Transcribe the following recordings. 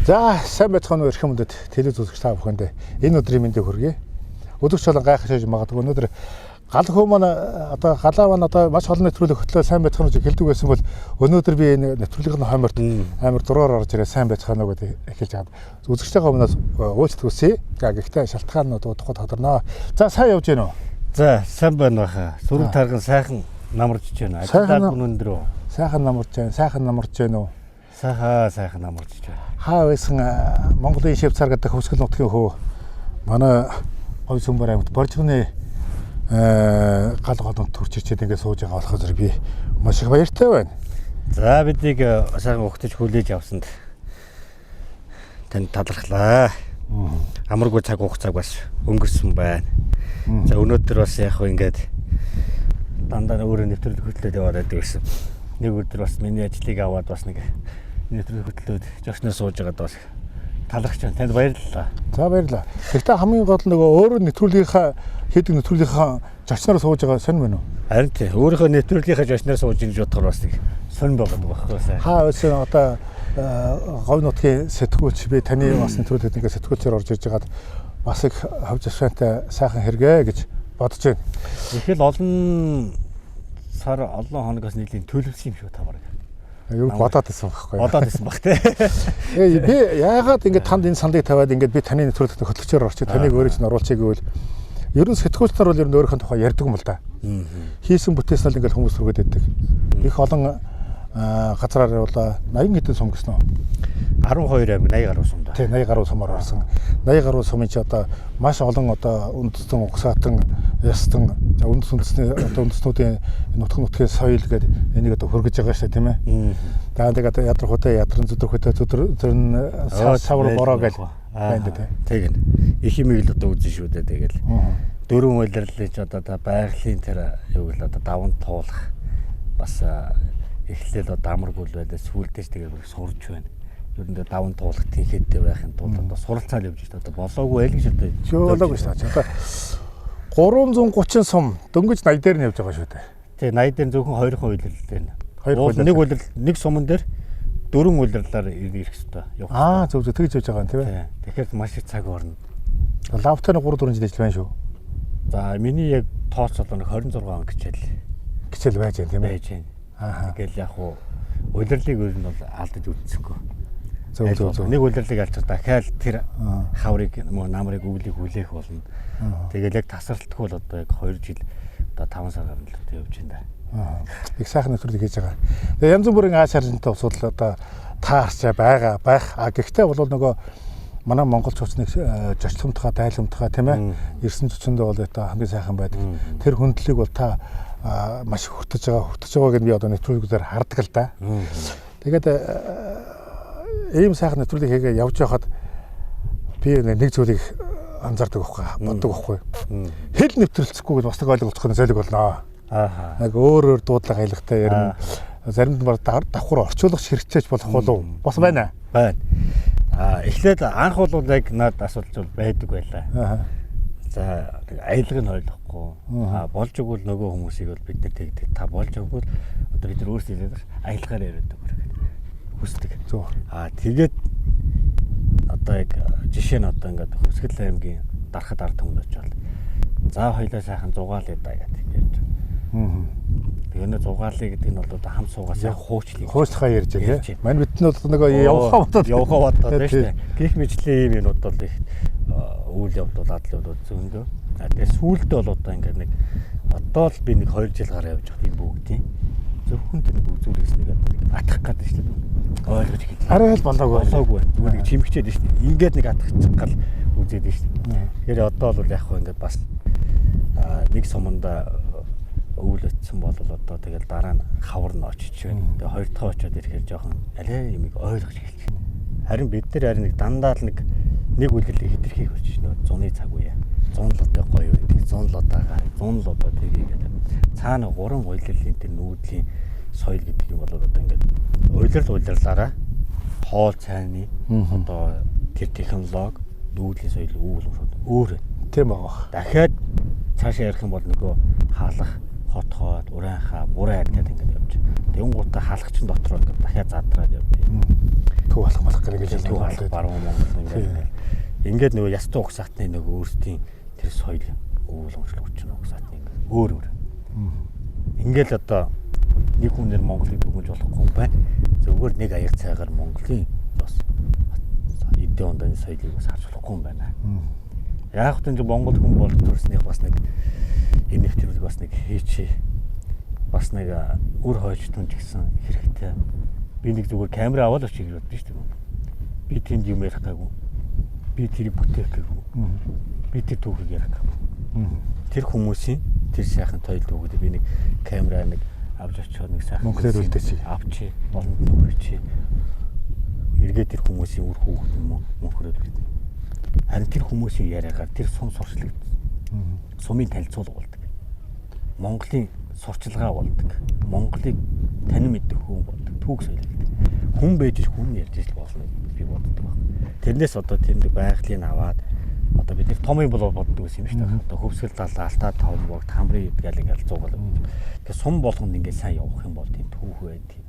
За, сайн байцгаана уу, эрхэм хүндэт телевиз үзэгч та бүхэндээ энэ өдрийн мэндийг хүргэе. Өдөрч болон гайхаж магадгүй өнөөдөр гал хөө маань одоо галаа маань одоо маш олон нэвтрүүлэг хөтлөө сайн байцгаана гэж хэлдэг байсан бол өнөөдөр би энэ нэвтрүүлгийн хойморт амар дураар орж ирээ сайн байцгаана уу гэдээ эхэлж чад. Үзэгчтэйгээ өмнөөс уулзалт хүсье. За, гэхдээ шалтгаан нь удахгүй тодорноо. За, сайн явж гэнэ үү? За, сайн байна баха. Сүрэг тарган сайхан намарч байна. Сайхан Ажилдаа бүр өндөр үү? Сайхан намарч байна. Сайхан намарч байна уу? Сайхаа сайхан намарч байна. Хаа байсан Монголын Швейцар гэдэг хөвсгөл нутгийн хөө манай Говь Сүмбар аймагт Боржигны гал голонд төрж ирчээд ингээд сууж байгаа болохоор зэрэг би маш их баяртай байна. За, биднийг сайхан өгтөж хүлээж авсанд танд талархлаа. Амаргүй цаг хугацааг бас өнгөрсөн байна. За, өнөөдөр бас яг хөө ингээд дандаа өөрөө нэвтрүүлэг хөтлөөд яваад байдаг гэсэн. Нэг өдөр бас миний ажлыг аваад бас нэг нэвтрүүлэг хөтлөөд зочноо сууж байгаад бас талархаж байна. Танд баярлалаа. За, баярлалаа. Гэхдээ хамгийн гол нь нөгөө өөрөө нэвтрүүлгийнхаа хийдэг нэвтрүүлгийнхаа зочноор сууж байгаа сонь мөн үү? Харин тий, өөрийнхөө нэвтрүүлгийнхаа зочноор сууж ийн гэж бодохоор бас нэг сонь байгаа байхгүй сайн. Хаа байсан одоо Говь нутгийн сэтгүүлч би таны бас нэвтрүүлэгт ингээд сэтгүүлчээр орж ирж байгаад бас их хов жашаантай сайхан хэрэгэ гэж бодож байна. Их л олон сар, олон хоногоос нэлийн төлөвлөсөн юм шүү та бараг. Юу бодоод байсан байхгүй. Бодоод байсан баг тий. Би яагаад ингээд танд энэ саналыг тавиад ингээд би таны нэвтрүүлэгт хөтлөгчөөр орчих, таныг өөрөө чинь оруулчихъя гэвэл ер нь сэтгүүлч нар бол ер нь өөрийнхөө тухай ярьдаг юм л да. Хийсэн бүтээсэн л ингээд хүмүүс түргээд байдаг. Их олон газраар явуулаа 80 хэдэн сум гэсэн үү? 12 аймаг 80 гаруй сум да. Тий, 80 гаруй сумаар орсон. 80 гаруй сумын чи одоо маш олон одоо үндэстэн, угсаатан, ястан, за үндэс үндэсний одоо үндэстнүүдийн нутаг нутгийн соёл гэдэг энийг одоо хөргөж байгаа шүү дээ, тийм ээ. За, тэгээд ядрахуйтай ядран, зүдрэхүйтэй зүдрэн, савар бороо гэл байна дээ, тий. Тэг нь. Их юм л одоо үзэн шүү дээ тэгэл. Дөрвөн улирлын ч одоо та байгалийн тэр юу гэл одоо даван туулах бас эхлээл одоо амаргүй л байлаа, сүүлдээ ч тэгээд сурж байна. Ер нь даван туулах тэнхээдтэй байхын тулд одоо суралцаал явж байна. Одоо болоогүй байл гэж одоо Болоогүй шүү дээ. Одоо 330 сум дөнгөж 80 дээр нь явж байгаа шүү дээ. Тий, 80 дээр зөвхөн 2 улирал дээр. Хоёр улирал. Нэг улирал, нэг суман дээр дөрвөн улирлаар ирэх хэвээр явах. Аа, зөв зөв, тэгж явж байгаа юм, тийм ээ. Тэгэхээр маш их цаг орно. Лавтай 3 4 жил ажил байна шүү. За, миний яг тооцоолоо нэг 26 он хичээл Хичээл байж байна, тийм ээ. байж байна. Аа. Тэгэл яг уу улирлыг ер нь бол алдаж үзсэнгүй. Зөв зөв зөв. Нэг улирлыг алчих дахиад тэр хаврыг мөн намрыг өвлийг хүлээх болно. Тэгэл яг тасралтгүй л одоо яг 2 жил одоо 5 сар гарна л явж байна да. Их сайхан нэвтрүүлэг хийж байгаа. Тэгээ янз бүрийн ааш харжинтай усуд одоо таарч байгаа байх. А гэхдээ бол нөгөө манай монголчууд нэг зочломтгой, дайломтгой, тийм ээ. Ирсэн зочиндоо бол одоо хамгийн сайхан байдаг. Тэр хүндлэлийг бол та маш их хүртэж байгаа, хүртэж байгааг нь би одоо нэвтрүүлгүүдээр хардаг л да. Тэгээд ийм сайхан нэвтрүүлэг хийгээ явж байхад би нэг зүйлийг анзаардаг байхгүй, боддог байхгүй. Хэл нэвтрэлцэхгүй гэж бас нэг ойлголцох нь золиг болно. Аа. Яг өөр өөр дуудлага аялгатай ярина. Заримд нь давхар орчуулагч хэрэгцээч болох болов бас байна. Байна. Аа, эхлээд анх бол яг над асуудал бол байдаг байлаа. Аа. За, аялгыг нь ойлгохгүй. Аа, болж өгвөл нөгөө хүмүүсийг бол бид нар тэгдэг. Та болж өгвөл одоо бид нар өөрсдөө хэлээд аялгаар яриад өгөх гэдэг хүсдэг. Зөв. Аа, тэгээд одоо яг жишээ нь одоо ингээд Хөвсгөл аймгийн Дархад ард түмэнд очивол за хоёлаа сайхан зугаалъя да гэдэг ярьж. Тэгээ нэ зугаалъя гэдэг нь бол одоо хам суугаас хуучлыг Хуучлахаа ярьж байна, тийм. Мань бид нь бол нөгөө явхаа бодоод явхаа бодоод байна шүү дээ. Гэх мэтлээ ийм юмнууд бол их үйл явдал, адал явдал зөндөө. А тэгээ сүүлдээ бол одоо ингээд нэг одоо л би нэг 2 жил гараа явж байхад энэ бүгдийн зөвхөн тэр нэг үзүүрээс нэг атгах гэдэг шүү дээ. Ойлгож эхэлж. Арай л болоогүй. Болоогүй байна. Зүгээр нэг чимхчээд шүү дээ. Ингээд нэг атгах гал үзээд шүү дээ. Тэгэхээр одоо бол яг хөө ингээд бас нэг суманда өвөл өтсөн бол одоо тэгэл дараа нь хавар нь очиж байна. Тэгээ хоёр дахь очиод ирэхээр жоохон алей юмыг ойлгож эхэлж байна. Харин бид нар харин нэг дандаа л нэг нэг үлрэлийг хэтэрхийг болчих нөө зуны цаг үе. 100 л одоо гоё байдаг. 100 л одоо гар, 100 л одоо тгий гэдэг. Цаана гурван улирлын тэр нүүдлийн соёл гэдэг юм бол одоо ингээд улирал улирлаараа хоол цайны одоо тэр технологи, нүүдлийн соёл үүл шууд өөр. Тийм байгаа. Дахиад цаашаа ярих юм бол нөгөө хаалах, хотхоод, ураанхаа, бурай гэдэг ингээд явж. Тэнгуутаа хаалгачин дотроо ингээд дахиад задраад явд. Төв алах малах гэх Төв алах, баруун Монгол ингээд ингээд нөгөө ястуу угсаатны нөгөө өөрсдийн тэр соёл өвөл уламжлал хүчин угсаатны ингээд өөр өөр. Ингээл одоо нэг хүнээр Монголыг дүгнж болохгүй юм байна. Зүгээр нэг аяг цайгаар Монголын бас эдийн ондооны соёлыг бас харж болохгүй юм байна. Яг ч энэ Монгол хүн бол төрснийх бас нэг энэ нэвтрүүлэг бас нэг хийчи бас нэг үр хойч түн ч гэсэн хэрэгтэй. Би нэг зүгээр камера аваад очих гэж бодсон шүү дээ. Би тэнд юм ярих гайгүй. Би тэрийг бүтээх гээгүй. Би тэр түүхийг ярих гээгүй. Тэр хүмүүсийн тэр сайхан тойл түүхүүд би нэг камера нэг авч очиод нэг сайхан мөнхлөөр үлдээч. Авчи, олонд нь хүрээч. Эргээд тэр хүмүүсийн үр хүүхэд юм уу мөнхлөөр үлдэнэ. Харин тэр хүмүүсийн яриагаар тэр сум сурчлаг сумын танилцуулга болдог. Монголын сурчлагаа болдог. Монголыг танин мэдэх хүн болдог. Түүх соёл гэдэг. Хүн байж хүн ярьж ижил болно гэж би боддог баг. Тэрнээс одоо тэнд байгалийн аваад одоо бид нэр том юм болоо боддог гэсэн юм шүү дээ. Одоо хөвсгөл талаа алтаа том бог тамрын идгээл ингээл зугаал. Тэгээ сум болгонд ингээд сайн явах юм бол тийм түүх байдаг.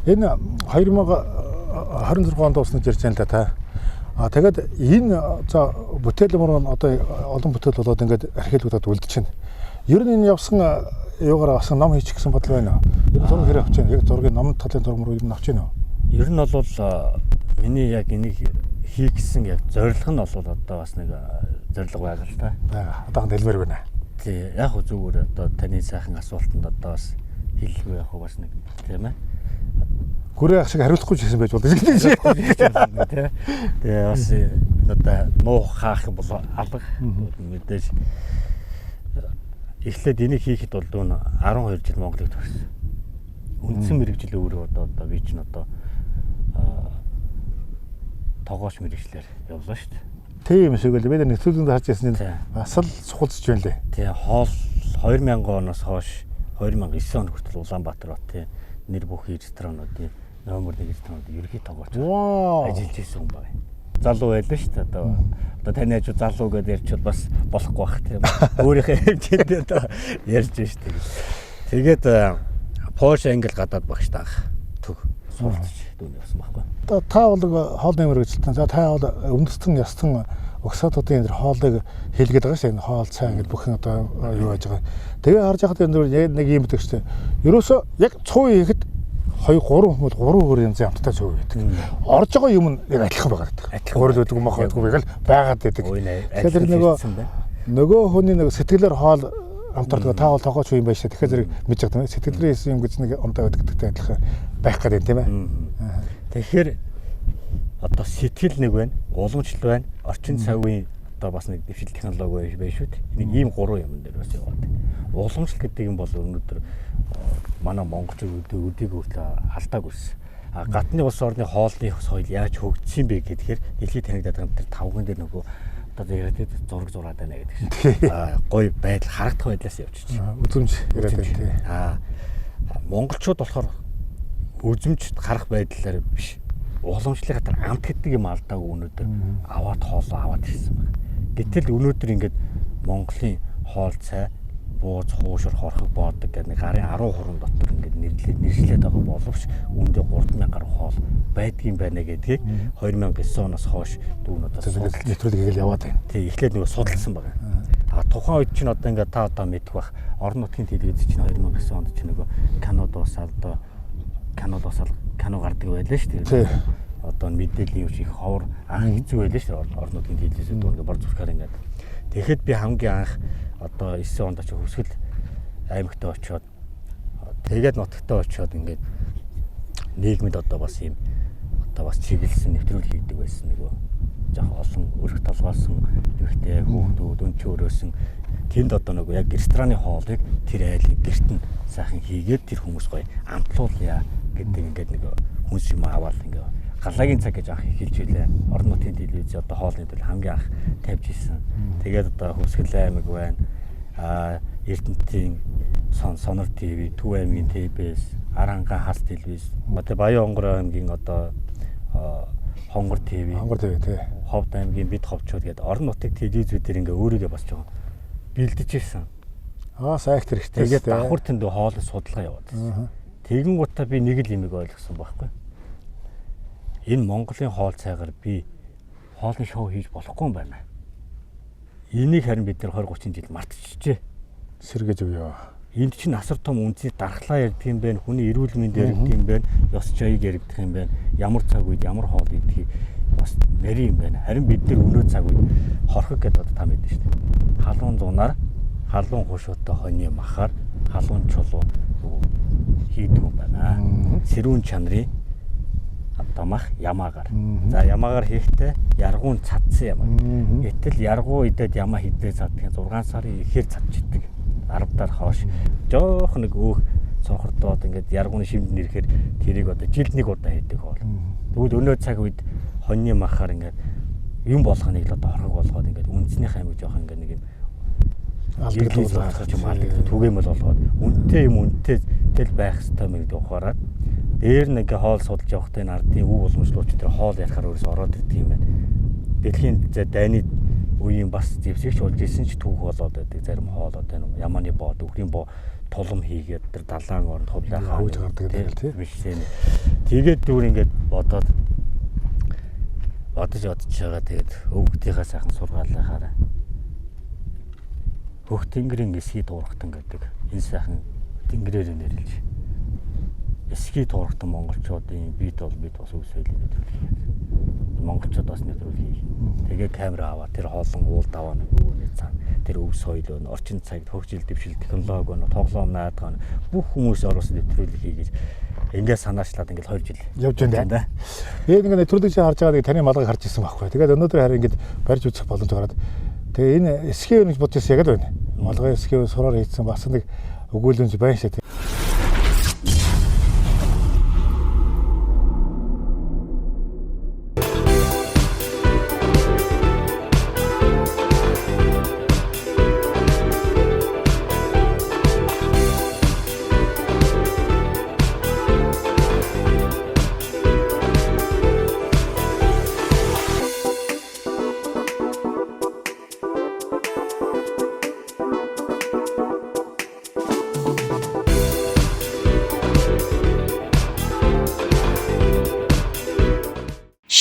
Энэ 2026 онд дуусна гэж ярьж байна л да та. А тэгээд энэ за бүтээл мөр одоо олон бүтээл болоод ингээд археологиудад үлдчихэв. Ер нь энэ явсан юугаар бас ном хийчих гэсэн бодол байна уу? Ер нь зураг хэрэг авч байна. Яг зургийн номын талын зураг мөр ер нь авч байна уу? Ер нь бол миний яг энийг хийх гэсэн яг зорилго нь бол одоо бас нэг зорилго байгаа л та. Байгаа. Одоохон дэлмээр байна. Тий, яг хөө зүгээр одоо таны сайхан асуултанд одоо бас хэллгүй яг хөө бас нэг тийм ээ. Гүрээ ах шиг хариулахгүй ч гэсэн байж болно гэдэг чинь. Тий. Тэгээ бас энэ одоо нуух хаах юм бол алга мэдээж эхлээд энийг хийхэд бол дүүн 12 жил Монголыг төрсөн. Үндсэн мэрэгжил өөрөө одоо би чинь одоо тогооч мэрэгчлэр явлаа шүү дээ. Тийм шиг л бид нэвтрүүлгэнд харж ирсэн нь бас л сухалцж байна лээ. Тий, хоол 2000 оноос хойш 2009 он хүртэл Улаанбаатар хотын нэр бүхий ресторануудын номер 1 ресторанууд ерхий тогооч ажиллаж исэн хүн байна. Залуу байлаа шүү дээ. Одоо таны хажуу залуу гэдээ ярьчвал бас болохгүй бах тийм. Өөрийнхөө хэмжээнд одоо ярьж шүү дээ. Тэгээд Porsche Англи гадаад багш таах төг суралцж дүүн явсан байхгүй. Одоо та бол хоолны мэргэжилтэн. За та бол үндэстэн ястан угсаатуудын энэ хоолыг хийлгээд байгаа шүү. Энэ хоол цай ингээд бүхэн одоо юу яаж байгаа. Тэгээ харж байхад энэ нэг юм гэдэг шүү. Ерөөсөө яг цуу хийхэд 2 3 хүмүүс 3 өөр янзын амттай цуу хийдэг. Орж байгаа юм нь яг адилхан байгаа гэдэг. Гурил өгдөг мах өгдөг байгаад л байгаад байдаг. Тэгэхээр тэр нөгөө хүний нэг сэтгэлээр хоол амтардаг та бол тогооч юм байна шүү. Тэгэхээр зэрэг мэдж байгаа юм. Сэтгэлээр хийсэн юм гэж нэг ондоо өгдөгтэй адилхан байх гэдэг юм тийм ээ. Тэгэхээр одоо сэтгэл нэг байна, уламжлал байна, орчин цагийн одоо бас нэг дэвшил технологи байна шүү дээ. Нэг ийм гурван юм дээр бас яваад байна. Уламжлал гэдэг юм бол өнөөдөр манай монголчууд өдийг хүртэл алдаагүй байсан. А гадны улс орны хоолны соёл яаж хөгжсөн бэ гэхээр дэлхийд танигдаад байгаа тэр тавган дээр нөгөө одоо яриад зураг зураад байна гэдэг шиг. А гоё байдал харагдах байдлаас явчих. Үзэмж яриад байна тий. А монголчууд болохоор үзэмж харах байдлаар биш. Уламжлалын хатар амт гэдэг юм алдаагүй өнөөдөр аваад хоолоо аваад ирсэн байна. Гэтэл өнөөдөр ингээд Монголын хоол цай бууз хуушур хорхог боодог гэдэг нэг гарын 10 хуран дотор ингээд нэрлээд байгаа боловч үүндээ 3000 гаруй хоол байдгийн байна гэдгийг 2009 оноос хойш дүүн одоо нэвтрүүлэг хийгээл яваад байна. Тий, эхлээд нөгөө судалсан байгаа. А тухайн үед чинь одоо ингээд та одоо мэдэх бах орон нутгийн телевиз чинь 2009 онд чинь нөгөө кино дуусаад одоо кино дуусаад кино гардаг байлаа шүү дээ. Одоо мэдээллийн үеч их ховор анх хэцүү байлаа шүү дээ. Орон нутгийн телевизүүд ингээд бор зүрхээр ингээд. Тэгэхэд би хамгийн анх одоо 9 онд очиж Хөвсгөл аймагт очиод тэгээд нутагтаа очиод ингээд нийгэмд одоо бас ийм одоо бас чиглэсэн нэвтрүүлэг хийдэг байсан нөгөө жоох олон өрх толгоосон эмэгтэй хүүхдүүд өнчөө өрөөсөн тэнд одоо нөгөө яг рестораны хоолыг тэр айлын гэрт нь сайхан хийгээд тэр хүмүүс гоё амтлуулъя гэдэг ингээд нэг хүнс юм аваад ингээд галаагийн цаг гэж анх эхэлж билээ. Орон нутгийн телевиз одоо хоолны төл хамгийн анх тавьж исэн. Тэгээд одоо Хөвсгөл аймаг байна. А Эрдэнэтийн Сонор ТV, Төв аймгийн ТБС, Арангаан хас телевиз, одоо Баян Онгор аймгийн одоо Хонгор ТV, Хонгор ТV тий. Ховд аймгийн бид ховчууд гэдэг орон нутгийн телевизүүдээр ингээ өөрийгөө бас жоохон бэлдэж ирсэн. Аа сайх хэрэгтэй. Тэгээд давхар тэнд хоолны судалгаа яваад байсан. Тэгэн гутаа би нэг л юмыг ойлгосон байхгүй. Энэ Монголын хоол цайгаар би хоолны шоу хийж болохгүй юм байна. Энийг харин бид нэр 20 30 жил мартчихжээ. Сэргээж өгөө. Энд чинь асар том үнцний дархлаа ярьдаг юм байна, хүний эрүүл мэнд яригддаг юм байна, ёс жаяг яригдах юм байна, ямар цаг үед ямар хоол идэхийг бас нарийн юм байна. Харин бид нар өнөө цаг үед хорхог гэдээ одоо та мэднэ шүү дээ. Халуун зунаар, халуун хушуутай хоны махаар, халуун чулуу хийдэг юм байна. Сэрүүн чанарын одоо мах ямаагаар. За ямаагаар хийхдээ яргуун цадсан ямаа. Гэтэл яргуу идээд ямаа хідээ цаддаг 6 сарын ихээр цадчихдаг. 10 дараа хойш жоох нэг өөх цонхордоод ингээд яргууны шимд нэрэхээр тэрийг одоо жилд нэг удаа хийдэг хоол. Тэгвэл өнөө цаг үед хоньны махаар ингээд юм болгоныг л одоо хорхог болгоод ингээд үндснийх аймаг жоох ингээд нэг юм алдагдуулах юм алдагдал түгээмэл болгоод үнэтэй юм үнэтэй тэл байх ёстой мэн гэдэг ухаараад дээр нэг хоол судалж явахдаа энэ ардын өв боломжлууч тэр хоол ярихаар өөрөөсөө ороод ирдэг юм байна. Дэлхийн дайны үеийн бас зэвсэгч болж исэн ч түүх болоод байдаг зарим хоол одоо энэ ямааны боо, дөхрийн боо тулам хийгээд тэр далайн оронд хувлаа хөөж гардаг гэдэг тийм биш тийм. Тэгээд дүүр ингээд бодоод бодож байгаа тэгээд өвгдийнхээ сайхан сургаалахаараа Хөх тэнгэрийн эсхий туурахтан гэдэг энэ сайхан тэнгэрээр нэрлэж эсхий туурахтан монголчуудын бид бол бид бас өв соёлын нэвтрүүлэг хийх. Монголчууд бас нэвтрүүлэг хийх. Тэгээ камера аваад тэр хоолон уул даваа нэг өвөний цаана тэр өв соёл өн орчин цагт хөгжил дэвшил технологи өн тоглоом наадгаа бүх хүмүүс оруулсан нэвтрүүлэг хий гэж ингээд санаачлаад ингээд 20 жил явж байна да. Би нэг нэвтрүүлэг чинь харж байгаа нэг таны малгайг харж ирсэн байхгүй. Тэгээд өнөөдөр харин ингээд барьж үзэх боломж гараад тэгээ энэ эсхий өн гэж бодож ирсэн яг л байна. Малгай эсхий сураар хийсэн бас нэг өгүүлэмж байна шээ.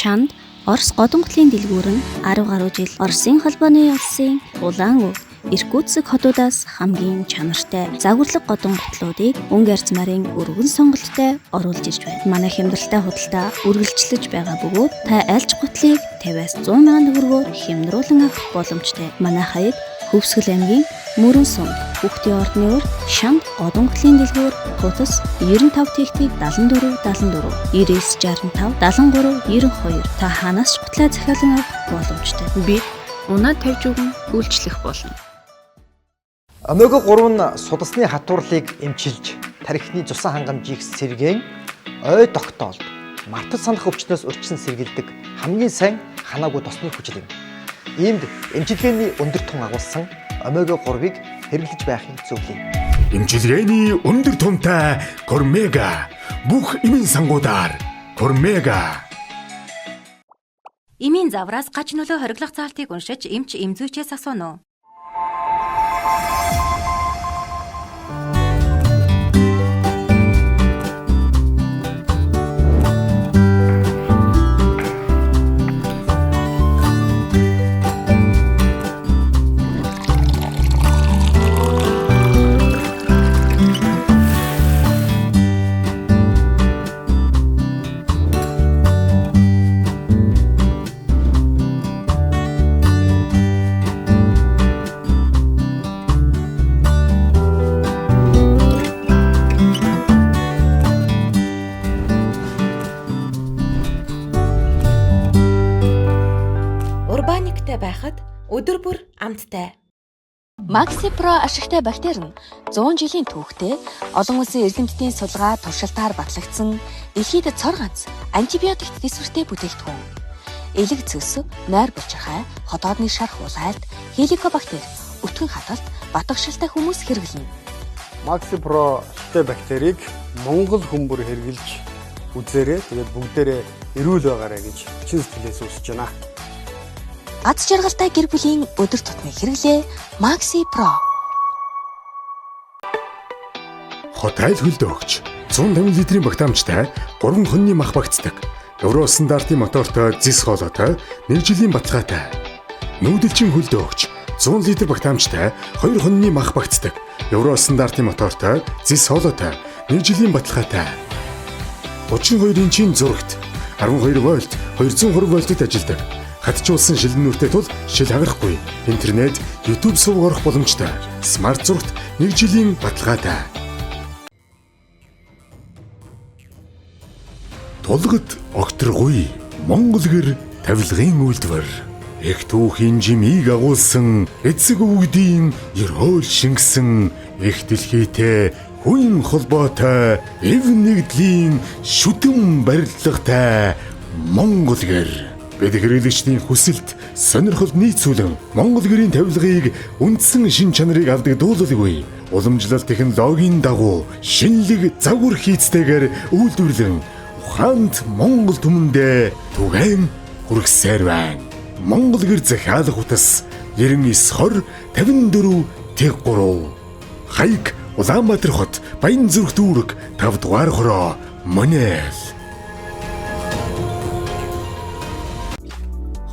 Шанд Орос годомглын дэлгүүр нь 10 гаруй жил Оросын холбооны улсын Улаан Өвд, Иркутск хотуудаас хамгийн чанартай загварлаг годомглуудыг өнгө арзмарын өргөн сонголттой оруулж ирж байна. Манай хямдралтай худалдаа үргэлжлэж байгаа бөгөөд та альж гутлыг 50-аас 100 мянган төгрөгөөр хямдруулан авах боломжтой. Манай хаяг Хөвсгөл аймгийн Мөрөн сумд Хүүхдийн ордны урд Шанд годомглын дэлгүүр хутас 95 тэгтэг 74 74 99 65 73 92 та хаанаас ч гутлаа захиалан авах боломжтой. Бид унаа тавьж өгөн үйлчлэх болно. Омега 3 нь судасны хатуурлыг эмчилж, тархины цусан хангамжийг сэргээн, ой тогтоолд, мартаж санах өвчнөөс урьдчилан сэргийлдэг хамгийн сайн ханаагүй тосны хүчил юм. Иймд эмчилгээний өндөр тун агуулсан омега 3-ыг хэрэглэж байхыг зөвлөе. Эмчилгээний өндөр тунтай Кормега бүх эмийн сангуудаар Кормега. Эмийн завраас гач нөлөө хориглох заалтыг уншиж эмч эмзүүчээс асууна уу? Урбаниктай байхад өдөр бүр амттай. Maxi Pro ашигтай бактери нь 100 жилийн түүхтэй олон улсын эрдэмтдийн судалгаа туршилтаар батлагдсан дэлхийд цор ганц антибиотикт төсвөртэй бүтээгдэхүүн. Элэг цөс, нойр булчирхай, хотоодны шарх улайлт, хеликобактер, өтгөн хаталт, батгшилтай хүмүүс хэрэглэнэ. Maxi Pro ашигтай бактерийг Монгол хүмүүр хэрэглэж үзээрэй. Тэгээд бүгдээрээ эрүүл байгаарай гэж чин сэтгэлээс хүсэж байна. Аз жаргалтай гэр бүлийн өдөр тутмын хэрэглээ Maxi Pro. Хотайл хөлдөөгч 150 литрийн багтаамжтай 3 хоньны мах багтдаг. Евро стандартын мотортой зис хоолойтой 1 жилийн баталгаатай. Нүүдэлчин хөлдөөгч 100 литр багтаамжтай 2 хоньны мах багтдаг. Евро стандартын мотортой зис хоолойтой 1 жилийн баталгаатай. 32 инчийн зурагт 12 вольт 220 вольтод ажилладаг. Хатжуулсан шилэн нүртэй тул шил хагарахгүй. Интернет, YouTube сувг орох боломжтой. Смарт зурагт 1 жилийн баталгаатай. Тулгад огторгуй Монгол гэр тавилгын үйлдвэр. Эх түүхийн жимийг агуулсан эцэг өвгдийн ерөөл шингэсэн эх дэлхийтэй хүн холбоотой эв нэгдлийн шүтэн барилгатай Монгол гэр. Бид хэрэглэгчдийн хүсэлт, сонирхолд нийцүүлэн Монгол гэрийн тавилгыг үндсэн шин чанарыг алдагдуулалгүй уламжлалт технологийн дагуу шинэлэг загвар хийцтэйгээр үйлдвэрлэн ухаанд Монгол түмэндээ түгээн хүргэсээр байна. Монгол гэр захиалах утас 99 20 54 03. Хаяг Улаанбаатар хот Баянзүрх дүүрэг 5 дугаар хороо Монел.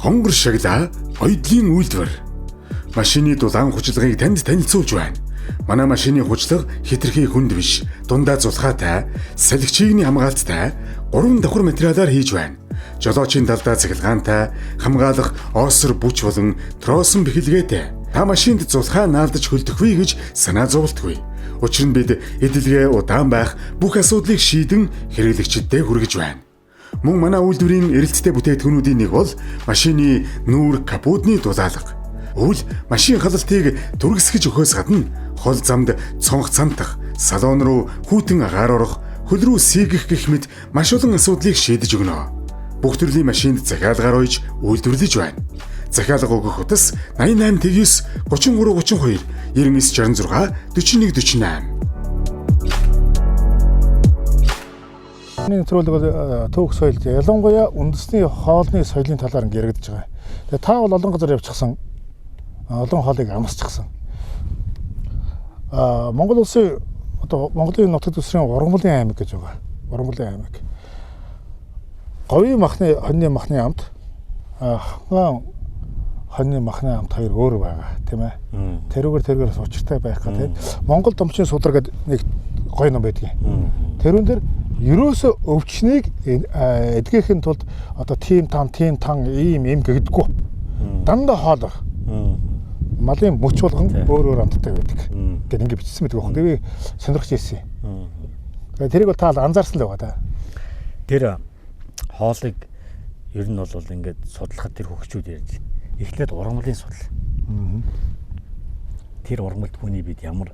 Хонгор шагла оёдлын үйлдвэр. Машины дулаан хучлагыг танд танилцуулж байна. Манай машины хучлага хэтэрхий хүнд биш, дундаа зулхаатай, салхичигний хамгаалттай 3 давхар материалаар хийж байна. Жолоочийн талдаа цахилгаантай, хамгаалах оосор бүч болон тросон бэхэлгээтэй. Та машинд зулхаа наалдаж хөлдөхгүй гэж санаа зовлтгүй. Учир нь бид эдэлгээ удаан байх бүх асуудлыг шийдэн хэрэглэгчдэд хүргэж байна. Мөн манай үйлдвэрийн эрэлттэй бүтээгдэхүүнүүдийн нэг бол машины нүүр капотны дулаалга. Өвөл машин халалтыг түргэсгэж өгөхөөс гадна хол замд цонх цантах, салон руу хүйтэн агаар орох, хөл рүү сийгэх гэх мэт маш олон асуудлыг шийдэж өгнө. Бүх төрлийн машинд захиалгаар ойж үйлдвэрлэж байна. Захиалга өгөх утас 88 9 33 32 99 66 41 48. Миний нэвтрүүлэг бол түүх соёл, ялангуяа үндэсний хоолны соёлын талаар ингэ яригдж байгаа. Тэгээ та бол олон газар явчихсан, олон хоолыг амсчихсан. Монгол улсын одоо Монголын нутаг дэвсгэрийн Ургамлын аймаг гэж байгаа. Ургамлын аймаг. Говийн махны хоньны махны амт, хаан хоньны махны амт хоёр өөр байгаа, тийм ээ. Тэрүүгээр учиртай байх га тийм. Монгол домчийн судар гэдэг нэг гоё ном байдгийн. Тэрүүн дээр ерөөсөө өвчнийг эдгэхийн тулд одоо тийм тан ийм юм гэгдэггүй. Дандаа хоол байх. Малын мөч болгон өөр өөр амттай байдаг. Гэт ингэ бичсэн байдаг аахгүй. Тэгээ сонирхож ирсэн. Тэгээ тэрийг бол та анзаарсан л байгаа да. Тэр хоолыг ер нь бол ингээд судлахад тэр хөгжүүд ярьж. Эхлээд ургамлын судал. Тэр ургамлд хүний бид ямар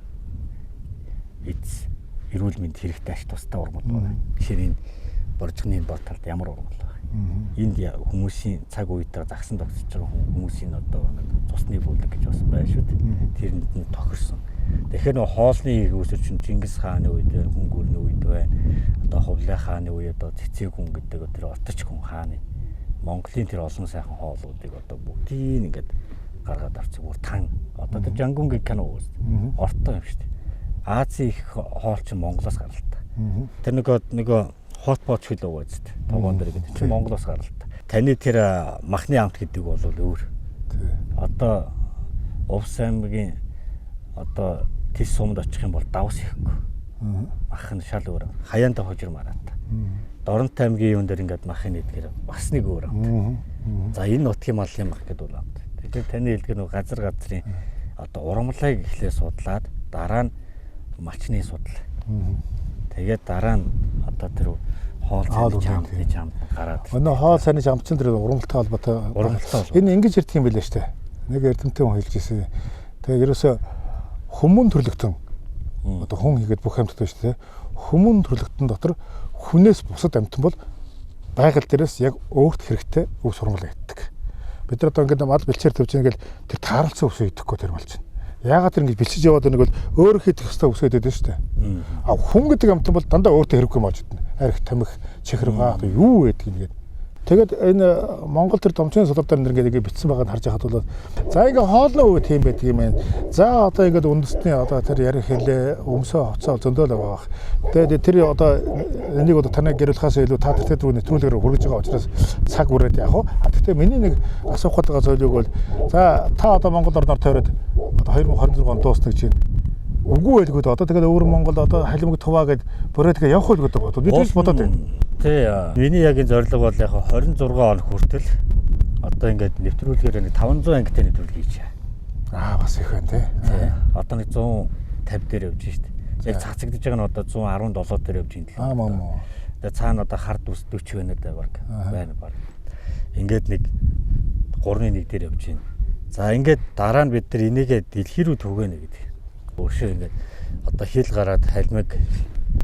эц эрүүл мэнд хэрэгтэй ач тустай ургамал байна. Тэгэхээр энэ боржгны бод талд ямар ургамал байна. Энд хүмүүсийн цаг үедээ загсан тогтсож байгаа хүмүүсийн одоо нэг цусны бүлэг гэж бас байна шүү дээ. Тэрэнд нь тохирсон. Тэгэхээр нөх хоолны үүсвэр чинь Чингис хааны үед байна, хүн гүрний үед байна. Одоо Хувлай хааны үе одоо цэцэг хүн гэдэг тэр оточ хүн хааны Монголын тэр олон сайхан хоолуудыг одоо бүгдийг ингээд гаргаад авчих бүр тан. Одоо тэр Жангунгийн кино үү? Ортой юм шүү дээ. Азийн их хоол чинь Монголоос гаралтай. Тэр нөгөө хот поч хөл угаа зү. Тогоон дээр гэдэг чинь Монголоос гаралтай. Таны тэр махны амт гэдэг бол өөр. Одоо Увс аймгийн одоо тис сумд очих юм бол давс ихгүй. Мах нь шал өөр. Хаяанда хожир мараатай. Доронт аймгийн юун дээр ингээд махын нэгдгээр бас нэг өөр амт. За энэ нутгийн малын мах гэдэг бол амт. Тэгэхээр таны хэлдгээр нөгөө газар газрын одоо ургамлыг эхлээ судлаад дараа нь малчны судал. Тэгээд дараа нь одоо тэр хоол цайны чамд гараад. Өнөө хоол цайны чамд чинь тэр ургамалтай холбоотой. Энэ ингэж ирдэг юм билээ шүү дээ. Нэг эрдэмтэн хүн хэлж ирсэн. Тэгээд ерөөсөө хүмүүн төрлөختөн одоо хүн хийгээд бүх амьтад байна шүү дээ. Хүмүүн төрлөختөн дотор хүнээс бусад амьтан бол байгаль дээрээс яг өөрт хэрэгтэй өв сурмал иддэг. Бид нар одоо ингээд мал бэлчээр тавьж байгаа ингээл тэр тааралцсан өвсөө идэхгүй тэр мал чинь. Яагаад тэр ингэж бэлчиж яваад байгаа нэг бол өөрөө хийх ёстой өвсөө идэв шүү дээ. А хүн гэдэг амьтан бол дандаа өөртөө хэрэггүй мал идэнэ. Арх, тамхи, чихэр гаа одоо юу гэдэг ингээд. Тэгээд энэ Монгол тэр домчны сулар дээр ингээд ингэ бичсэн байгааг харж байхад бол за ингээ хоолны үе тийм байдаг юм байна. За одоо ингээд үндэстний одоо тэр ярих хэлээ өмсөө хувцаа зөндөөл байгаа бах. Тэгээд тэр одоо энийг одоо таны гэрүүлэхээс илүү та тэр рүү нэвтрүүлгээр хүргэж байгаа учраас цаг үрээд яах вэ? А гэхдээ миний нэг асуух гээд байгаа зүйлийг бол за та одоо Монгол орноор тойроод одоо 2026 он дуусна гэж байна. Үгүй байлгүй дээ. Одоо тэгээд өвөр Монгол одоо халимаг туваа гэд бүрээдгээ явах байлгүй дээ. Би тэгж бодоод байна. Тий. Миний яг энэ зорилго бол яг 26 он хүртэл одоо ингээд нэвтрүүлгээр нэг 500 ангитай нэвтрүүлэг хийж. Аа бас их байна тий. Тий. Одоо нэг 150 дээр явж штт. Яг цацагдж байгаа нь одоо 117 дээр явж байна. Аа маа маа. Тэгээ цаана одоо хар дүс 40 байна даа баг. Байна баг. Ингээд нэг 3.1 дээр явж байна. За ингээд дараа нь бид нар энийгээ дэлхий рүү түгээнэ гэдэг. Өшөө ингээд одоо хил гараад халимаг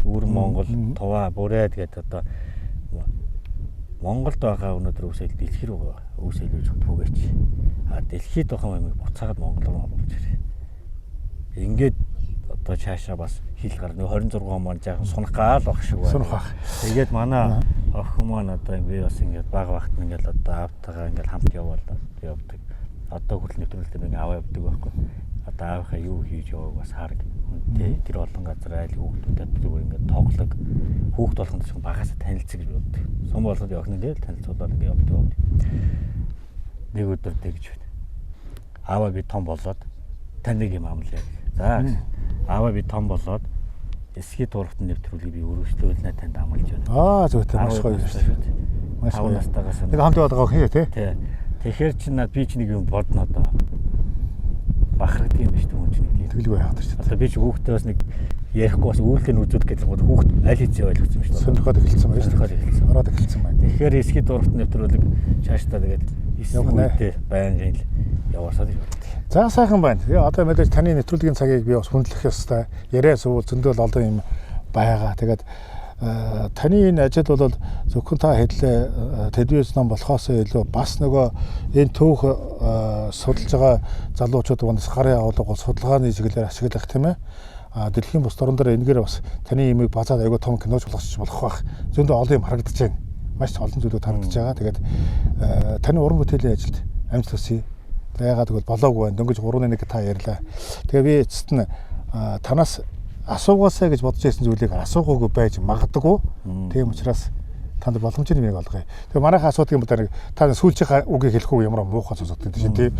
өвөр Монгол туваа бүрээд гэдэг одоо Монголд байгаа өнөөдөр үсэл дэлхий рүү үсэл гэж түгээч. А дэлхийд байгаа юмыг буцаагаад Монгол руу оруулж ирээ. Ингээд одоо цаашаа бас хил гар нэг 26 маань жаахан сунах гаал баг шиг байна. Сунах баг. Тэгээд манай охин маань одоо би бас ингээд баг багт ингээд одоо аавтайгаа ингээд хамт явбал явдаг. Одоо хүртэл нэвтрүүлэлтээр ингээд аваа явдаг байхгүй. Одоо аавынхаа юу хийж явааг бас хараг. Тэ тэр олон газар айл хүүхдүүдэд зүгээр ингээд тоглог хүүхд болгонд ч багасаа танилцдаг гэж боддог. Сум болгоод явах нь ингээд танилцуулаад ингээд явдаг. Нэг өдөр тэгж байна. Ааваа би том болоод тань нэг юм амлая. За ааваа би том болоод эсхий дурахт нэвтрүүлгийг би өргөжлүүлнэ танд амлаж байна. Аа зүйтэй маш гоё шүү дээ. Маш гоё. Настайгаас нэг хамт яваад байгаа хээ тий. Тий. Тэгэхээр чи над би ч нэг юм бодно одоо. Бахархдаг юм биш үү чинь нэг тийм. Тэгэлгүй яагаад ч. Одоо би ч хүүхдээ бас нэг ярихгүй бас үйлдэл нь үзүүлэх гэдэг нь хүүхд аль хэзээ ойлгосон юм шүү дээ. Сонирхоод эхэлсэн байна шүү дээ. Эхэлсэн. Ороод эхэлсэн байна. Тэгэхээр эсхий дурахт нэвтрүүлэг цаашдаа тэгээд үедээ байнгын л яваасаа гэж боддог. За сайхан байна. Тэгээ одоо мэдээж таны нэвтрүүлгийн цагийг би бас хүндлэх ёстой. Яриа сувал зөндөл олон юм байгаа. Тэгээд таны энэ ажил бол зөвхөн та хэдлээ телевиз ном болохоос илүү бас нөгөө энэ түүх судалж байгаа залуучууд бас гарын агуулга судалгааны чиглэлээр ашиглах тийм ээ. А дэлхийн бус орон дээр энэгээр бас таны имийг базаад айгүй том киноч болгочих болох байх. Зөндөө олон юм харагдаж байна. Маш олон зүйлүүд харагдаж байгаа. Тэгээд таны уран бүтээлийн ажилд амжилт хүсье. Яагаад гэвэл болоогүй байна. Дөнгөж 3.1 та ярьлаа. Тэгээ би эцэст нь танаас асуугаасаа гэж бодож байсан зүйлийг асуугаагүй байж магадгүй. Тийм учраас танд боломжтой юмыг олгоё. Тэгээ манайхаа асуудаг юм бол та сүүлчийнхаа үгийг хэлэх үү ямар муухай сонсоод байдаг шин тийм.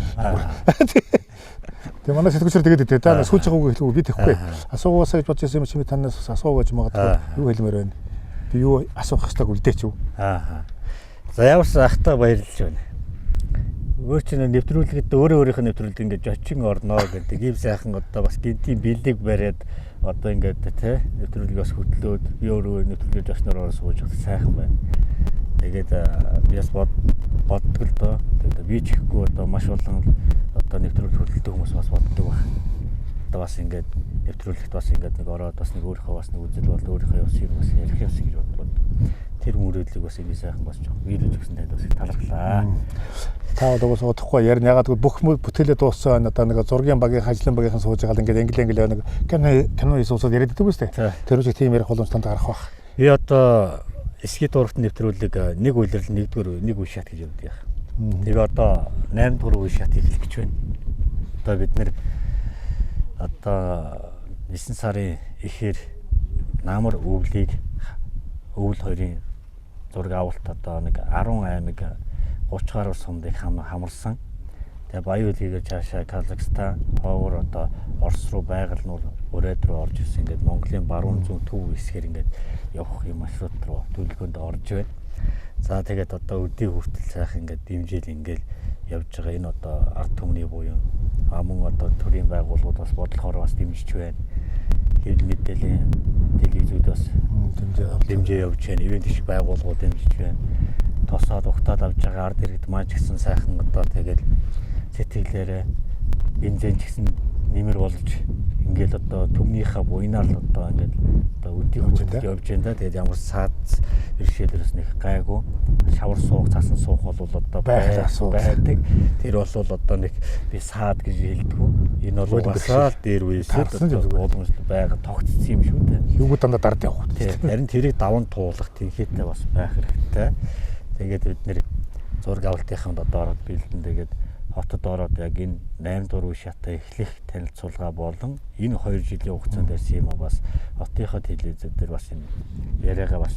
Тэгээ манай сэтгүүлчээр тэгээд дээ. Та сүүлчийнхаа үгийг хэлэх үү би тэхгүй. Асуугаасаа гэж бодож байсан юм чи би танаас асуугаа гэж магадгүй. Юу хэлмээр байна? Би юу асуух ёстойг үлдээч үү? Аа. За ямар ч ахтай баярлж байна. Өөр чинь нэвтрүүлгэд өөрөө өөрийнх нь нэвтрүүлэг ингээд жочин орно гэдэг ийм сайхан одоо бас гинтийн бэлэг бариад одоо ингээд тэ нэвтрүүлгийг бас хөтлөөд би өөрөө нэвтрүүлгээ жочноор ороо сууж байгаа сайхан байна. Тэгээд би бас боддог л доо. Тэгээд би ч ихгүй одоо маш олон одоо нэвтрүүлэг хөтэлдэг хүмүүс бас боддог байх. Одоо бас ингээд нэвтрүүлэгт бас ингээд нэг ороод бас нэг өөрийнхөө бас нэг үзэл бол өөрийнхөө явс юм бас ярих явс гэж боддог. Тэр мөрөөдлийг бас ингэ сайхан бас жоох биелүүлж өгсөн танд бас их талархлаа. Та бол угсаа удахгүй ярина. Ягаад гэвэл бүх бүтээлээ дууссан байна. Одоо нэг зургийн багийн ажлын багийнхан сууж байгаа л ингээд англи англи нэг кино хийсусаад яриад байдаг үстэй. Тэр үжиг тийм ярих боломж танд гарах байх. Би одоо эсхий дурахт нэвтрүүлэг нэг үйлрэл нэгдүгээр нэг үе шат гэж явдаг юм. Тэгээ одоо 8 дугаар үе шат эхлэх гэж байна. Одоо бид нэр одоо 9 сарын ихээр намар өвлийг өвөл хоёрын зураг авалт одоо нэг 10 аймаг 30 гаруй сумдыг хамарсан. Тэгээ Баян үлгийгээр цаашаа Казахстан, Ховор одоо Орос руу байгаль нуур Урайд руу орж ирсэн. Ингээд Монголын баруун зүүн төв хэсгээр ингээд явах юм маршрут руу төлөвлөгөөнд орж байна. За тэгээд одоо өдий хүртэл сайхан ингээд дэмжээл ингээд явж байгаа. Энэ одоо ард түмний буюу мөн одоо төрийн байгууллагууд бас бодлохоор бас дэмжиж байна. Хэвлэл мэдээллийн телевизүүд бас дэмжээ явж байна. Ивент шиг байгууллагууд дэмжиж байна. Тосоод угтаад авж байгаа ард иргэд маань ч гэсэн сайхан одоо тэгээд сэтгэлээрээ бензин ч гэсэн нэмэр болж ингээл одоо түмнийхээ буйнаар л одоо ингээл одоо өдий хүртэл явж байна да. Тэгээд ямар саад бэрхшээлээс нэг гайгүй шавар суух, цасан суух бол одоо байдаг. Тэр бол одоо нэг би саад гэж хэлдэггүй. Энэ бол угаасаа л дээр үеэс боломжтой байгаа тогтцсон юм шүү дээ. Юуг дандаа дард явах. Харин тэрийг даван туулах тэнхээтэй бас байх хэрэгтэй. Тэгээд бид нэр зураг авалтынханд одоо ороод бэлдэн. Тэгээд хотод ороод яг энэ 8 дугаар үе шатаа эхлэх танилцуулга болон энэ 2 жилийн хугацаанд ярьсан юм а бас хотынхоо телевизээр дээр бас энэ яриагаа бас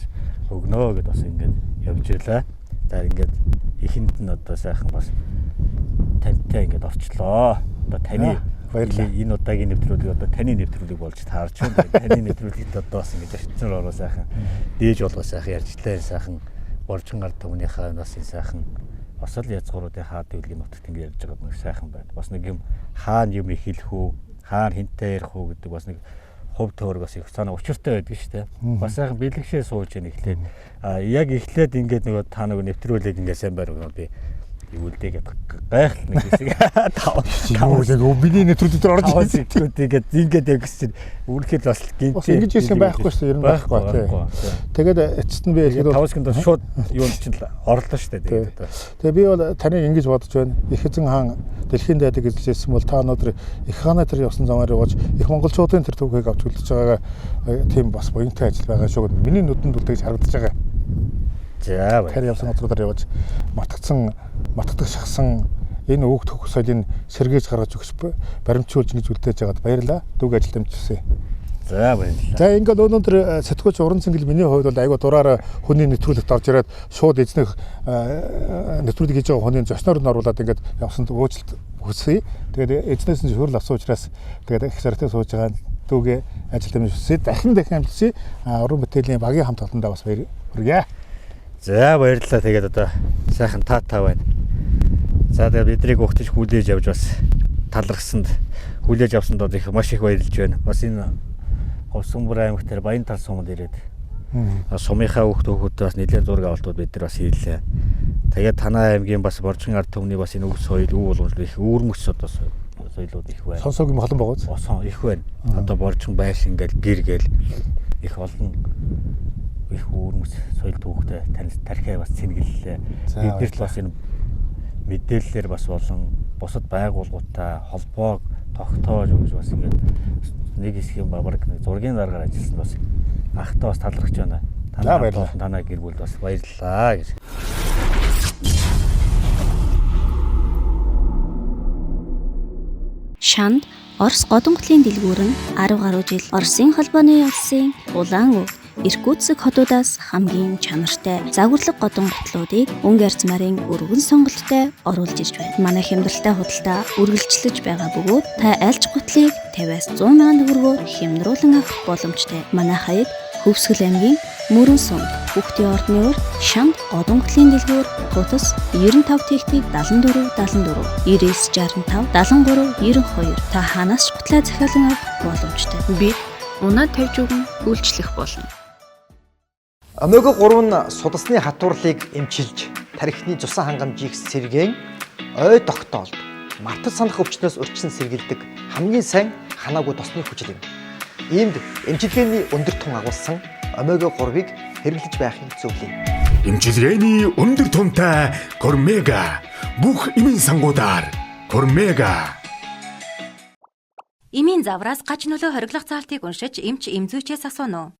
өгнөө гэд бас ингээд явж байлаа. За ингээд эхэнд нь одоо сайхан бас тантай ингээд орчлоо. Одоо таны баярлалаа. Энэ удаагийн нэвтрүүлэг одоо таны нэвтрүүлэг болж таарч байна. Таны нэвтрүүлэгт одоо бас ингээд орчноор ороо сайхан дээж болгоо сайхан ярьжлаа сайхан боржин гар түмнийхээ бас энэ сайхан бас л язгууруудын хаад дэвлэгийн нутагт ингээд ярьж байгаа нэг сайхан байна. Бас нэг юм хаана юм эхлэх үү, хаана хинтээ ярих уу гэдэг бас нэг хувь төөрөг бас их цаана учиртай байдаг шүү дээ. Бас сайхан бэлэгшээ сууж яах эхлээд яг эхлээд ингээд нөгөө та нөгөө нэвтрүүлэг ингээд сайн байр өгнө би үлдээ гэдэг гайхал нэг хэсэг юу л миний нэвтрүүлэг дээр орж ирсэн. Тэгээд ингээд яг гэсэн үнэхээр бас гинт бас ингэж ирсэн байхгүй шүү дээ. Ер нь байхгүй тий. Тэгээд эцэст нь би хэлэхэд 5 секунд шууд юунд чинь орлоо шүү дээ. Тэгээд тэгээ би бол таныг ингэж бодож байна. Их эзэн хаан дэлхийн дайдаг эзэлсэн бол та өнөөдөр их хааны тэр явсан замаар явж их монголчуудын тэр түүхийг авч үлдэж байгаагаа тийм бас буянтай ажил байгаа шүү. Миний нүдэнд бол тэгж харагдаж байгаа. За тэр явсан газруудаар явж матгцсан матгдаг шахсан энэ өөх төх соёлыг сэргийж гаргаж өгч баримтжуулж ингэж үлдээж байгаад баярлаа. Дүг ажил дэмжсэн. За баярлалаа. За ингээд өнөөдөр сэтгүүлч уран цэнгэл миний хувьд бол айгүй дураараа хүний нэвтрүүлэгт орж ирээд шууд эзнэх нэвтрүүлэг хийж байгаа хүний зочноор нь оруулаад ингээд явсанд уучлалт хүсье. Тэгээд эзнээс нь зөвхөн авсан учраас тэгээд их зэрэгтэй сууж байгаа дүүгээ ажил дэмжсэн. Дахин дахин амжилт. Уран бүтээлийн багийн хамт олондоо бас баяр хүргье. За баярлалаа. Тэгээд одоо сайхан та байна. За тэгээд биднийг угтаж хүлээж авч бас талархсанд хүлээж авсанд бол их маш их баярлж байна. Бас энэ Говьсөнбөр аймагт тэр Баянтал суманд ирээд сумынхаа хүүхд хүүхдүүд бас нэлээд зураг авалтууд бид нар бас хийлээ. Тэгээд танай аймгийн бас Боржин ард түмний бас энэ өв соёл, өв болгоомжлол их өвөрмөц одоо соёлууд их байна. Сонсоог юм олон байгаа. Осон их байна. Одоо Боржин байшин ингээл гэр гээл их олон их өвөрмөц соёл түүхтэй тархиа бас цэнгэллээ. Бид нар л бас энэ мэдээллээр бас болон бусад байгууллагуудтай холбоог тогтоож өгч бас ингээд нэг хэсгийн бараг нэг зургийн даргаар ажилласан бас анхтаа бас талархаж байна. Танай баярлалаа. Танай гэр бүлд бас баярлалаа гэж. Шанд Орос годон гутлын дэлгүүр нь 10 гаруй жил Оросын холбооны улсын Улаан Өв Иркутск хотуудаас хамгийн чанартай загварлаг годон гутлуудыг өнгө арц марын өргөн сонголттой оруулж ирж байна. Манай хямдралтай худалдаа үргэлжлэж байгаа бөгөөд та альж гутлыг 50-аас 100 мянган төгрөгөөр хямдруулан авах боломжтой. Манай хаяг Хөвсгөл аймгийн Мөрөн сумд Хүүхдийн ордны урд Шанд годон гутлын дэлгүүр Тутас 95 тэгтэг 74 74 99 65 73 92 та хаанаас ч гутлаа захиалан авах боломжтой. Бид унаа тавьж өгөн үйлчлэх болно. Омега 3 нь судасны хатуурлыг эмчилж, тархины цусан хангамжийг сэргээн ой тогтоолд мартаж санах өвчнөөс урьдчилан сэргийлдэг хамгийн сайн ханаагүй тосны хүчил юм. Иймд эмчилгээний өндөр тун агуулсан омега 3-ыг хэрэглэж байхыг зөвлөе. Эмчилгээний өндөр тунтай Кормега бүх эмийн сангуудаар Кормега. Эмийн завраас гач нөлөө хориглох заалтыг уншиж эмч эмзүүчээс асууна уу?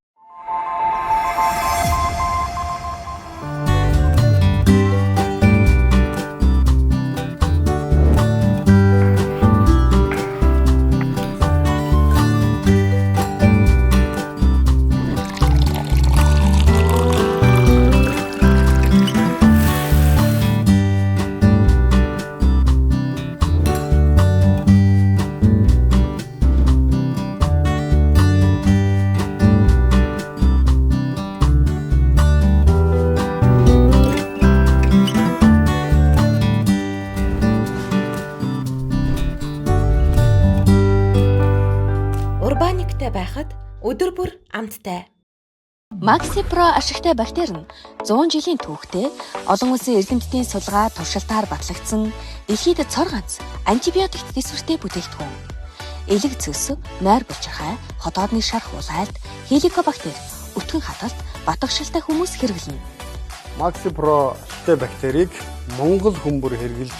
Байхад өдөр бүр амттай. Maxi Pro ашигтай бактери нь 100 жилийн түүхтэй олон улсын эрдэмтдийн судалгаа туршилтаар батлагдсан дэлхийд цор ганц антибиотикт төсвөртэй бүтээгдэхүүн. Элэг цөс, нойр булчирхай, хотоодны шарх улайлт, хеликобактер, өтгөн хаталт, батгшилтай хүмүүс хэрэглэнэ. Maxi Pro ашигтай бактерийг Монгол хүн бүр хэрэглэж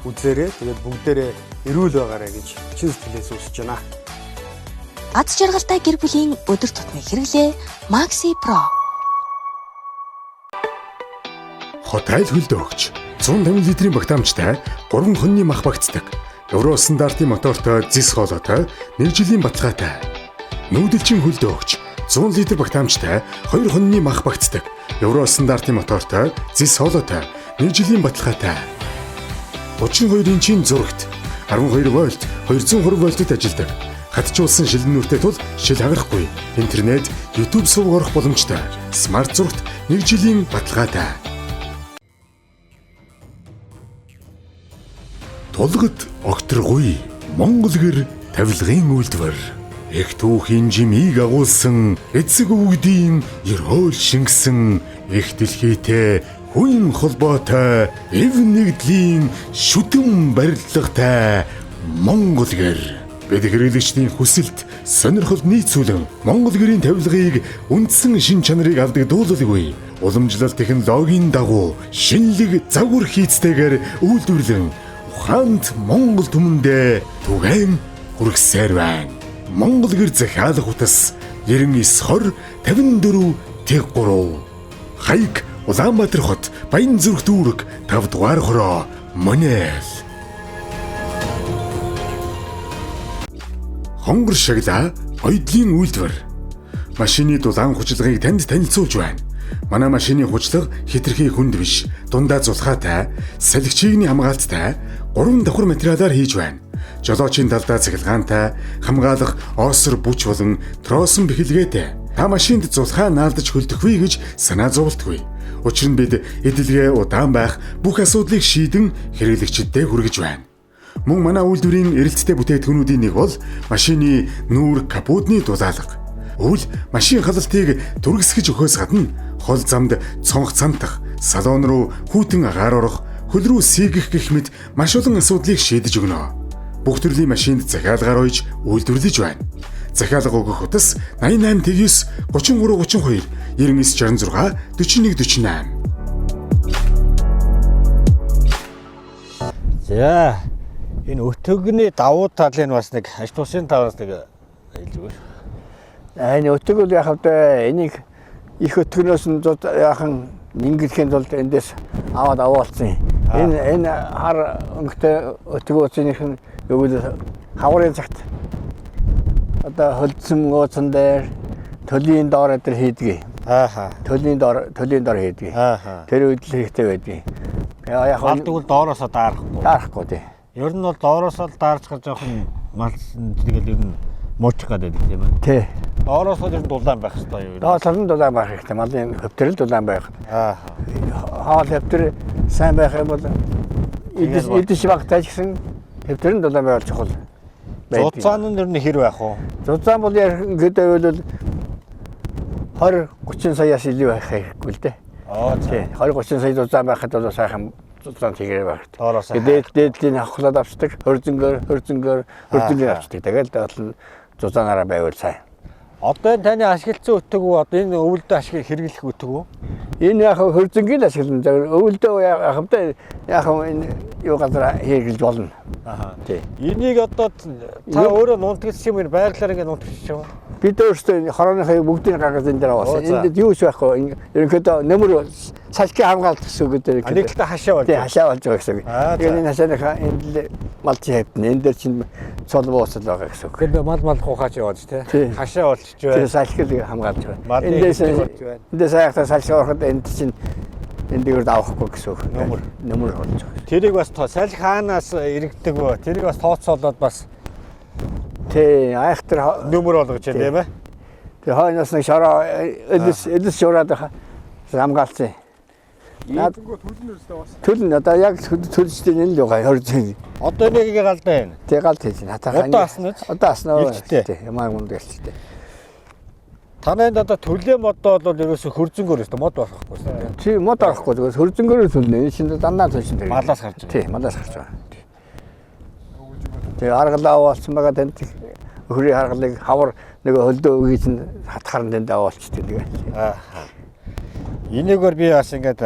үзээрэй. Тэгээд бүгдээрээ эрүүл байгаарай гэж чин сэтгэлээс хүсэж байна. Аз жаргалтай гэр бүлийн өдөр тутмын хэрэглээ Maxi Pro. Хот айл хөлдөөгч 150 литрийн багтаамжтай 3 хоньны мах багтдаг. Евро стандартын мотортой зис хоолойтой 1 жилийн баталгаатай. Нүүдэлчин хөлдөөгч 100 литр багтаамжтай 2 хоньны мах багтдаг. Евро стандартын мотортой зис хоолойтой 1 жилийн баталгаатай. 32 инчийн зурагт 12 вольт 220 вольтод ажилладаг. Хатжуулсан шилэн нүртэй тул шил хагарахгүй. Интернет, YouTube сувг орох боломжтой. Смарт зурагт 1 жилийн баталгаатай. Тулгад огторгуй Монгол гэр тавилгын үйлдвэр. Эх түүхийн жимийг агуулсан эцэг өвгдийн ерөөл шингэсэн эх дэлхийтэй хүн холбоотой эв нэгдлийн шүтэн барилгатай Монгол гэр. Бид хэрэглэгчдийн хүсэлт, сонирхолд нийцүүлэн Монгол гэрийн тавилгыг үндсэн шин чанарыг алдагдуулалгүй уламжлалт технологийн дагуу шинэлэг загвар хийцтэйгээр үйлдвэрлэн ухаанд Монгол түмэндээ түгээн хүргэсээр байна. Монгол гэр захиалах утас 99 20 54 03. Хаяг Улаанбаатар хот Баянзүрх дүүрэг 5 дугаар хороо Монел. Хонгор шагла оёдлын үйлдвэр. Машины дулаан хучлагыг танд танилцуулж байна. Манай машины хучлага хэтэрхий хүнд биш, дундаа зулхаатай, салхичигний хамгаалттай 3 давхар материалаар хийж байна. Жолоочийн талдаа цахилгаантай, хамгаалах оосор бүч болон тросон бэхэлгээтэй. Та машинд зулхаа наалдаж хөлдөхгүй гэж санаа зовлтгүй. Учир нь бид эдэлгээ удаан байх бүх асуудлыг шийдэн хэрэглэгчдэд хүргэж байна. Мөн манай үйлдвэрийн эрэлттэй бүтээгдэхүүнүүдийн нэг бол машины нүүр капотны дулаалга. Өвөл машин халалтыг түргэсгэж өгөхөөс гадна хол замд цонх цантах, салон руу хүйтэн агаар орох, хөл рүү сийгэх гэх мэт маш олон асуудлыг шийдэж өгнө. Бүх төрлийн машинд захиалгаар ойж үйлдвэрлэж байна. Захиалга өгөх утас 88 9 33 32 99 66 41 48. За энэ өтөгний давуу талыг бас нэг аж тусын таваас нэг хэлж өгөөч. Энэ өтөг бол яг хавтай энийг их өтгөнөөс нь яахан нингэлэхийн тулд эндээс аваад аваалцсан. Энэ хар өнгөтэй өтөг ууцных нь юу гэдэг хаврын цагт одоо хөлдсөн ууцан дээр төлийн доор өдр хийдэг. Ааха. Төлийн доор хийдэг. Ааха. Тэр үед л хэрэгтэй байдаг. Яг мал тэгвэл доороосоо даарахгүй. Даарахгүй тий. Ер нь бол доороосоо л даарч гар жоохон мал тэгэл ер нь муучих гэдэг тийм ээ. Тий. Доороосоо ер нь дулаан байх хэрэгтэй юу? Доор нь дулаан байх хэрэгтэй. Малын хөвтөрл дулаан байх. Аа. Хоол хөвтөр сайн байх юм бол идэж багтаа ч гэсэн хөвтөр нь дулаан байвал чухал. Зузаан нь ер нь хэр байх вэ? Зузаан бол ингээд байвал 20 30 саяас илүү байх хэрэггүй л дээ. Аа тий. 20 30 сая зузаан байхад бол сайхан зузаан тэгэр байх. Доороосоо. Дээд дээдлийн хавхлаад авчдаг, хөрзөнгөөр авчдаг. Тэгэл доод нь зузаанаараа байвал сайн. Одоо энэ таны ашигласан өтөг үү? Одоо энэ өвөлдөө ашиг хэрэглэх өтөг үү? Энэ яг хөрзөнгийн л ашиглана. Өвөлдөө яг хамтаа яг энэ юу газар хэрэглэж болно. Аа. Тий. Энийг одоо та өөрөө нунтгэлсэн юм байглаар ингэ нунтгэлсэн юм уу? Бид өөрсдөө хорооныхоо бүгдийг гаргаж энэ дээр аваасан. Энд юу ч байхгүй. Ерөнхийдөө нөмөр салхи хамгаалт гэсэн үг дээр. Нэг талаа хашаа болж. Тий, хашаа болж байгаа гэсэн үг. Тэгээд энэ хашааныхаа энд л малч хавтна. Энэ дээр чинь цол бууцал байгаа гэсэн үг. Тэгээд мал хуухаач яваад тий. Хашаа болчих бай. Тий, салхи л хамгаалж байгаа. Эндээс айхтар салхи ороход энд чинь энд дээр авахгүй гэсэн үг. Нөмөр болж байгаа. Тэрийг бас салхи хаанаас иргэдэг вэ? Тэрийг бас тооцоолоод бас тий, айхтар нөмөр болгож байна тийм ээ. Тэгээ хойноос нэг шороо элс шураад хамгаалсан. Наад төлнө өстэй бас. Төлнө одоо яг төлжтэй энэ л байгаа 20. Одоо энийг галдаа байна. Тий, галд хийж байна. Хатаа. Одоо асна уу? Одоо асна уу? Тий, ямаар мундаг элчтэй. Танайд одоо төлөө модоо бол ерөөсө хөрзөнгөөр өстэй мод болохгүй шүү дээ. Тий, мод орохгүй зүгээр хөрзөнгөөр төлнө. Энэ чинь дандаа төлшин тэр. Малаас гарч байгаа. Тий, малаас гарч байгаа. Тэгээ харгалаа аваалсан байгаа танд өхрийн харгалыг хавар нөгөө хөлдөө өгийг чинь хатхаар нь тэнд аваалчдаг тэгээ. Аа. Энийгээр би бас ингээд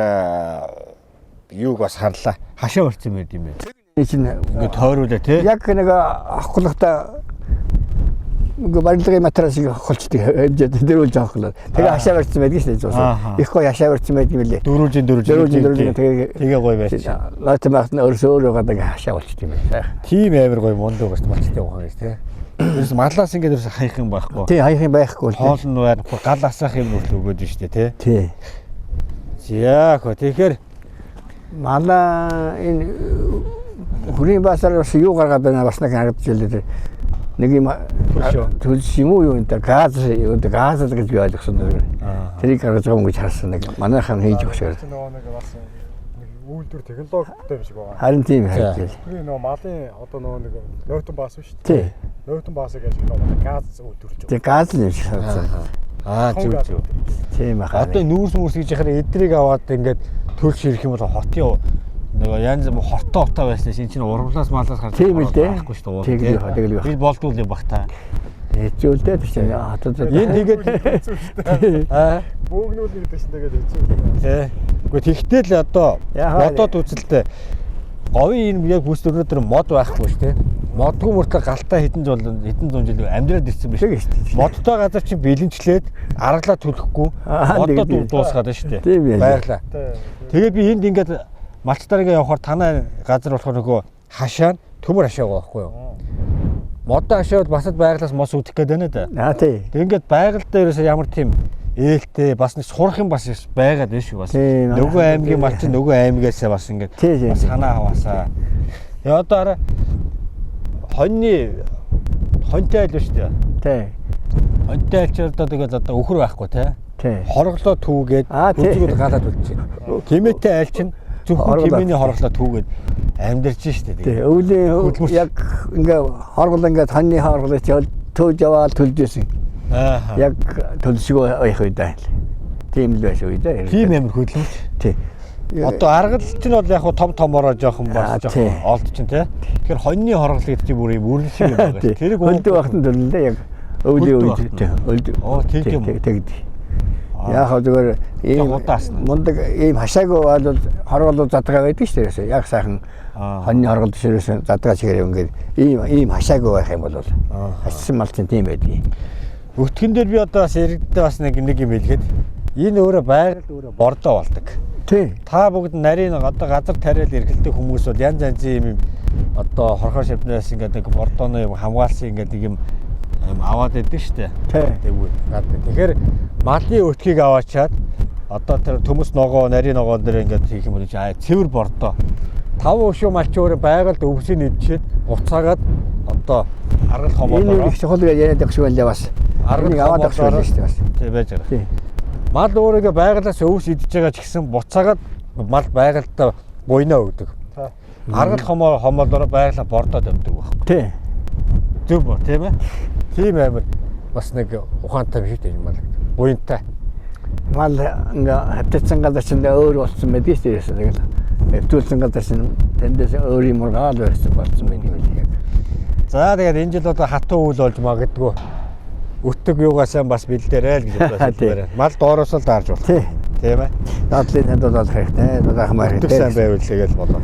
юуг бас харлаа. Хашаа болсон байд юм бэ? Энэ чинь ингээд тойруулаа тий. Яг нэг авахлахта барилгын материал шиг холчдаг хэмжээд дөрүүлж авах. Тэгээ хашаа барьсан байдаг шүү дээ зуус. Их гоё хашаа барьсан байдаг юм лээ. Дөрүүлжин дөрүүлжин тэгээ гоё байж. Нойтон багт нь өөрсөө өөрөө гадаг хашаа болчт юм байна. Тийм амар гоё мундаг бас малчтай ухаан гэж тий. Ерөөс малаас ингээд ерөөс хаях юм байхгүй. Тий, хаях юм байхгүй. Хоол нь байхгүй, гал асаах юм хүртэл өгөөд нь шүү дээ тий. Тий. За хөө тэгэхээр малаа энэ хүрийн баасаар бас юу гаргаад байна бас нэг харагдаж байлээ. Нэг юм төлш юм уу юу энэ газ юу газ л гэж би ойлгосон. Тэрийг гаргаж байгаа юм гэж харсан нэг манайхан хийж өгч байгаа. Нөгөө нэг бас нэг үйлдвэр технологитой юм шиг байгаа. Харин тийм харагдаж. Тэр нөгөө малын одоо нөгөө нэг нойтон баас шүү дээ. Тий. Нойтон баасыг ажиглаа манай газ үйлдвэрлэж байгаа. Тий, газ л юм шиг харагдсан. Аа зөв зөв. Тийм баха. Одоо нүүрс мүрс гэж яхаар эдрийг аваад ингээд төлш ирэх юм бол хотын нөгөө янз бүр хортой утаа байснаас эн чинь урвлаас малаас гарч тийм л дээ. Байхгүй шүү дээ. Тэгэл би болдгоо юм бах та. Хэцүү л дээ тэр чинь хотод энэ тэгээд аа бөөгнүүл гэдэг чинь тэгээд хэцүү. Тий. Үгүй тэгтэл одоо бодоод үзэлтэй говийн энэ яг бүс өрнө дээр мод байхгүй шүү дээ. Модгүй мөртлөө галтаа хэдэн зуун жил амьдраад ирсэн биш. Модтой газар чинь бэлэнчлээд аргалаа төлөхгүй модоо дуусгаад байна шүү дээ. Байглаа. Тэгээд би энд ингээд малчтараа явахаар танай газар болохоор нөгөө хашаа нь төмөр хашаа байгаа байхгүй юу? Модоо хашаа бол бас л байглаас мос үүдэх гээд байна да. Аа тий. Тэг ингээд байгаль дээр ерөөсөө ямар тийм ээлтэй бас нэг сурах юм бас байгаад байна шүү бас. Нөгөө аймгийн малч нөгөө аймгаас бас ингээд санаа аваасаа. Тэгээ одоо арай хоньны хоньтой айл шүү дээ. Тий. Хоньтой айлчаар одоо тэгэл одоо өхөр байхгүй тий. Тий. Хорглоо түүгээд үзгүүд галаад үлдчихэв. Тэмээтэй айл чинь зөвхөн тэмээний хорглоо түүгээд амьдарч штэ тэгээ. Өвлийн яг ингээ хоргол ингээд хоньны хорглоо төөж яваал төлж исэн. Аа. Яг төлшгөө явах үед аа. Тийм л байсан үед аа. Тийм амар хөдөлмөрч. Тий. Одоо аргал чинь бол яг том томороо жоохон бас жоохон олд чинь тий. Тэгэхээр хоньны хоргол гэдэг чинь бүр юм үрэн шиг юм байна. Тэрийг өлдөө багтан төлнө яг өвлийн үед тий. Өлд. Оо тийм юм. Тэгд. Яг хөө зүгээр ийм мундаг ийм хашаагүй бол хоргол задгаа байдаг шүү дээ. Яг сайхан хоньны хоргол дээрээс задгаа чигээр ингээд ийм хашаагүй байх юм бол хашсан мал чинь тийм байдгийг. Өтгөн дээр би одоо бас иргэдтэй бас нэг юм хэлгээд энэ өөрөө байгаль өөрөө бордоо болдог. Тий. Та бүгд нарийн одоо газар тариал эргэлдэг хүмүүс бол янз янзын юм одоо хорхоо шивнээс ингээд нэг бордооны юм хамгаалсан ингээд нэг юм аваад идэв штэ. Тий. Тэгэхээр малын өтгийг аваачаад одоо тэр төмөс ногоо, нарийн ногоон дээр ингээд хийх юм бол цэвэр бордоо. 5 өшөө малч өөрөө байгальд өвсийг идчихэд буцаагаад одоо аргал хомоолоо. Энэ их чухал гэж яриад байх шиг байлаа бас. Аргал аваад байх шиг байлаа шүү дээ бас. Тий байж байгаа. Тий. Мал өөрийгөө байгалаас өвс идэж байгаа ч гэсэн буцаагаад мал байгальдаа буйнаа өгдөг. Аргал хомоолоороо байгалаа бордоод явдаг байхгүй. Тий. Зөв бо тийм ээ. Тийм амар бас нэг ухаантай биш үү мал. Буянтай. Мал ингээ хавтацсан газар чинь өөр болсон байдаг шүү дээ. Тэгэл хэвтүүлсэн газар чинь тэндээс өөр юм ургаал байсан болсон байдаг юм яг. За тэгээд энэ жил одоо хатуу үйл болж магадгүй. Өтөг юугаа сайн бас бэлдээрэй л гэж бодсон. Мал доороос л даарж болох. Тий. Тийм ээ. Дадлын танд бол хэрэгтэй. Дулаахан Өтөг хэрэгтэй. сайн байвал тэгэл болоо.